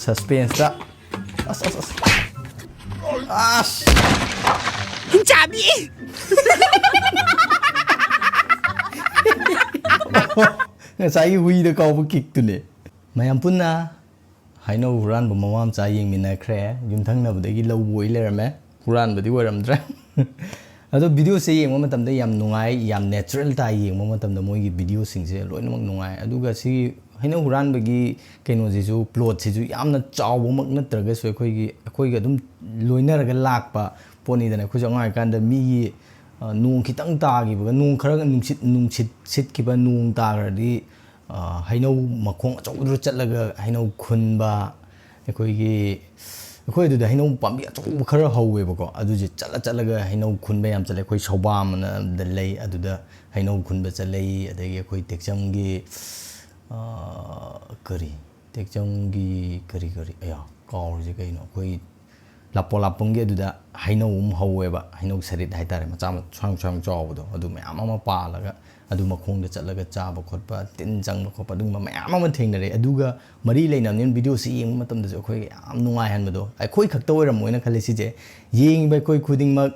Suspense ꯇ꯫ ꯑꯁ, ꯑꯁ, ꯑꯁ꯫ ꯑꯁ! ꯍꯤꯡꯆꯥꯕꯤ! ꯉꯁꯥꯏꯒꯤ ꯍꯨꯏꯗ ꯀꯥꯎꯕ kick ꯇꯨꯅꯦ꯫ ꯃꯌꯥꯝ ꯄꯨꯟꯅ ꯍꯩꯅꯧ ꯍꯨꯔꯥꯟꯕ ꯃꯃꯥ ꯃꯆꯥ ꯌꯦꯡꯃꯤꯟꯅꯈ꯭ꯔꯦ꯫ ꯌꯨꯝꯊꯪꯅꯕꯗꯒꯤ ꯂꯧꯕ ꯑꯣꯏ ꯂꯩꯔꯝꯃꯦ꯫ ꯍꯨꯔꯥꯟꯕꯗꯤ ꯑꯣꯏꯔꯝꯗ꯭ꯔꯦ꯫ ꯑꯗꯣ ꯚꯤꯗꯤꯑꯣꯁꯦ ꯌꯦꯡꯕ ꯃꯇꯝꯗ ꯌꯥꯝ ꯅꯨꯡꯉꯥꯏ, ꯌꯥꯝ natural ꯇꯥꯏ꯫ ꯌꯦꯡꯕ ꯃꯇꯝꯗ ꯃꯣꯏꯒꯤ ꯚꯤꯗꯤꯑꯣꯁꯤꯡꯁꯦ ꯂꯣꯏꯅꯃꯛ ꯅꯨꯡꯉꯥꯏ꯫ ꯑꯗꯨꯒ ꯁꯤ ꯍꯩꯅꯧ ꯍꯨꯔꯥꯟꯕꯒꯤ ꯀꯩꯅꯣꯁꯤꯁꯨ, ꯄ꯭ꯂꯣꯠꯁꯤꯁꯨ ꯌꯥꯝꯅ ꯆꯥꯎꯕꯃꯛ ꯅꯠꯇ꯭ꯔꯒꯁꯨ ꯑꯩꯈꯣꯏꯒꯤ, ꯑꯩꯈꯣꯏꯒ ꯑꯗꯨꯝ ꯂꯣꯏꯅꯔꯒ ꯂꯥꯛꯄ ꯄꯣꯠꯅꯤꯗꯅ꯫ ꯑꯩꯈꯣꯏꯁꯨ ꯑꯉꯥꯡ ꯑꯣꯏꯔꯤꯀꯥꯟꯗ ꯃꯤꯒꯤ, ꯑ, ꯅꯣꯡ ꯈꯤꯇꯪ ꯇꯥꯈꯤꯕꯒ, ꯅꯣꯡ ꯈꯔ ꯅꯨꯡꯁꯤꯠ, ꯅꯨꯡꯁꯤꯠ ꯁꯤꯠꯈꯤꯕ, ꯅꯣꯡ ꯇꯥꯈ꯭ꯔꯗꯤ, ꯑ, ꯍꯩꯅꯧ ꯃꯈꯣꯡ ꯑꯆꯧꯕꯗꯨꯗ ꯆꯠꯂꯒ ꯍꯩꯅꯧ ꯈꯨꯟꯕ, ꯑꯩꯈꯣꯏꯒꯤ, ꯑꯩꯈꯣꯏ ꯑꯗꯨꯗ ꯍꯩꯅꯧ ꯄꯥꯝꯕꯤ ꯑꯆꯧꯕ ꯈꯔ ꯍꯧꯋꯦꯕꯀꯣ, ꯑꯗꯨꯁꯦ ꯆꯠꯂ ꯆꯠꯂꯒ ꯍꯩꯅꯧ ꯈꯨꯟꯕ ꯌꯥꯝ ꯆꯠꯂꯦ꯫ ꯑꯩꯈꯣꯏ ꯁꯧꯕꯥꯝ ꯑꯅ ꯂꯩ, ꯑꯗꯨꯗ ꯍꯩꯅꯧ ꯈꯨꯟꯕ ꯆꯠꯂꯤ꯫ ꯑꯗꯒꯤ ꯑꯩꯈꯣꯏ ꯇꯦꯛꯆꯝꯒꯤ, ꯑ, ꯀꯔꯤ, ꯇꯦꯛꯆꯝꯒꯤ ꯀꯔꯤ ꯀꯔꯤ, ꯑꯌꯥ, ꯀꯥꯎꯔꯤꯁꯦ ꯀꯩꯅꯣ, ꯑꯩꯈꯣꯏ ꯂꯥꯄꯣꯂꯥꯄꯝꯒꯤ ꯑꯗꯨꯗ ꯍꯩꯅꯧ ꯑꯃ ꯍꯧꯋꯦꯕ, ꯍꯩꯅꯧ ꯁꯔꯤꯠ ꯍꯥꯏꯇꯥꯔꯦ, ꯃꯆꯥ ꯃ-, ꯁ꯭ꯋꯥꯡ ꯁ꯭ꯋꯥꯡ ꯆꯥꯎꯕꯗꯣ, ꯑꯗꯨ ꯃꯌꯥꯝ ꯑꯃ ꯄꯥꯜꯂꯒ ꯑꯗꯨ ꯃꯈꯣꯡꯗ ꯆꯠꯂꯒ ꯆꯥꯕ ꯈꯣꯠꯄ, ꯇꯤꯟ ꯆꯪꯕ ꯈꯣꯠꯄ, ꯑꯗꯨꯒꯨꯝꯕ ꯃꯌꯥꯝ ꯑꯃ ꯊꯦꯡꯅꯔꯦ꯫ ꯑꯗꯨꯒ ꯃꯔꯤ ꯂꯩꯅꯕꯅꯤꯅ ꯚꯤꯗꯤꯑꯣꯁꯤ ꯌꯦꯡꯕ ꯃꯇꯝꯗꯁꯨ ꯑꯩꯈꯣꯏꯒ ꯌꯥꯝ ꯅꯨꯡꯉꯥꯏꯍꯟꯕꯗꯣ, ꯑꯩꯈꯣꯏ ꯈꯛꯇ ꯑꯣꯏꯔꯝꯃꯣꯏꯅ ꯈꯜꯂꯦ ꯁꯤꯁꯦ꯫ ꯌꯦꯡꯉꯤꯕ ꯑꯩꯈꯣꯏ ꯈꯨꯗꯤꯡꯃꯛ,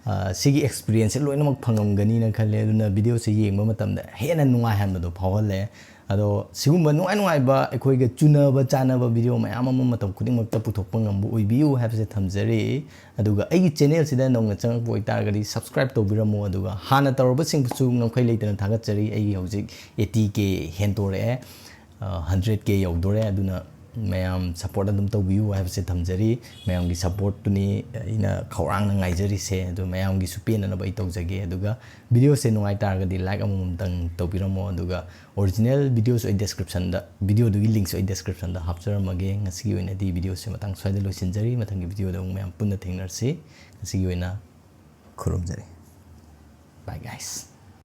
ꯑ, ꯁꯤꯒꯤ experience ꯁꯦ ꯂꯣꯏꯅꯃꯛ ꯐꯪꯉꯝꯒꯅꯤꯅ ꯈꯜꯂꯦ꯫ ꯑꯗꯨꯅ ꯚꯤꯗꯤꯑꯣꯁꯦ ꯌꯦꯡꯕ ꯃꯇꯝꯗ ꯍꯦꯟꯅ ꯅꯨꯡꯉꯥꯏꯍꯟꯕꯗꯣ ꯐꯥꯎꯍꯜꯂꯦ꯫ ꯑꯗꯣ ꯁꯤꯒꯨꯝꯕ ꯅꯨꯡꯉꯥꯏ ꯅꯨꯡꯉꯥꯏꯕ, ꯑꯩꯈꯣꯏꯒ ꯆꯨꯅꯕ ꯆꯥꯅꯕ ꯚꯤꯗꯤꯑꯣ ꯃꯌꯥꯝ ꯑꯃ ꯃꯇꯝ ꯈꯨꯗꯤꯡꯃꯛꯇ ꯄꯨꯊꯣꯛꯄ ꯉꯝꯕ ꯑꯣꯏꯕꯤꯌꯨ ꯍꯥꯏꯕꯁꯦ ꯊꯝꯖꯔꯤ꯫ ꯑꯗꯨꯒ ꯑꯩꯒꯤ channel ꯁꯤꯗ ꯅꯧꯅ ꯆꯪꯉꯛꯄ ꯑꯣꯏꯇꯥꯔꯒꯗꯤ subscribe ꯇꯧꯕꯤꯔꯝꯃꯣ, ꯑꯗꯨꯒ ꯍꯥꯟꯅ ꯇꯧꯔꯕꯁꯤꯡꯕꯨꯁꯨ ꯉꯝꯈꯩ ꯂꯩꯇꯅ ꯊꯥꯒꯠꯆꯔꯤ꯫ ꯑꯩꯒꯤ ꯍꯧꯖꯤꯛ eighty K ꯍꯦꯟꯇꯣꯔꯛꯑꯦ, ꯑ, hundred K ꯌꯧꯗꯣꯔꯦ꯫ ꯑꯗꯨꯅ ꯃꯌꯥꯝ support ꯑꯗꯨꯝ ꯇꯧꯕꯤꯌꯨ ꯍꯥꯏꯕꯁꯦ ꯊꯝꯖꯔꯤ꯫ ꯃꯌꯥꯝꯒꯤ support ꯇꯨꯅꯤ ꯑꯩꯅ ꯈꯧꯔꯥꯡꯅ ꯉꯥꯏꯖꯔꯤꯁꯦ꯫ ꯑꯗꯨ ꯃꯌꯥꯝꯒꯤꯁꯨ ꯄꯦꯟꯅꯅꯕ ꯑꯩ ꯇꯧꯖꯒꯦ꯫ ꯑꯗꯨꯒ ꯚꯤꯗꯤꯑꯣꯁꯦ ꯅꯨꯡꯉꯥꯏ ꯇꯥꯔꯒꯗꯤ like ꯑꯃꯃꯝꯇꯪ ꯇꯧꯕꯤꯔꯝꯃꯣ꯫ ꯑꯗꯨꯒ original ꯚꯤꯗꯤꯑꯣꯁꯨ ꯑꯩ description ꯗ, ꯚꯤꯗꯤꯑꯣꯗꯨꯒꯤ link ꯁꯨ ꯑꯩ description ꯗ ꯍꯥꯞꯆꯔꯝꯃꯒꯦ꯫ ꯉꯁꯤꯒꯤ ꯑꯣꯏꯅꯗꯤ ꯚꯤꯗꯤꯑꯣꯁꯦ ꯃꯇꯥꯡ ꯁ꯭ꯋꯥꯏꯗ ꯂꯣꯏꯁꯤꯟꯖꯔꯤ꯫ ꯃꯊꯪꯒꯤ ꯚꯤꯗꯤꯑꯣꯗ ꯑꯃꯨꯛ ꯃꯌꯥꯝ ꯄꯨꯟꯅ ꯊꯦꯡꯅꯔꯁꯤ꯫ ꯉꯁꯤꯒꯤ ꯑꯣꯏꯅ ꯈꯨꯔꯨꯝꯖꯔꯤ꯫ Bye guys꯫